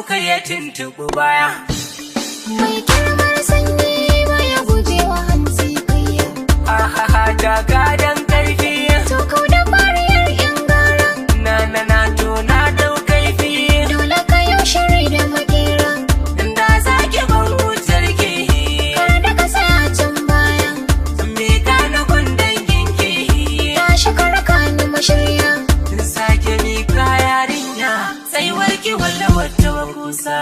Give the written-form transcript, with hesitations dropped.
Ku kai ya tuntuɓi baya. Mai kirmar sanyi baya gujewa hantsi kaiya. Ahaha, taka dan karfi. To kau da fariyar yan gara. Na na na, to na dau kaifi. Dole ka yau shiri da makera. Da zaki ban hujjar ki. Kar da ka tsaya can baya. Me ka na gundan kinki. Tashi ka raka ni mashirya. Sake mika yarinya, tsaiwar ki walla wata kusa.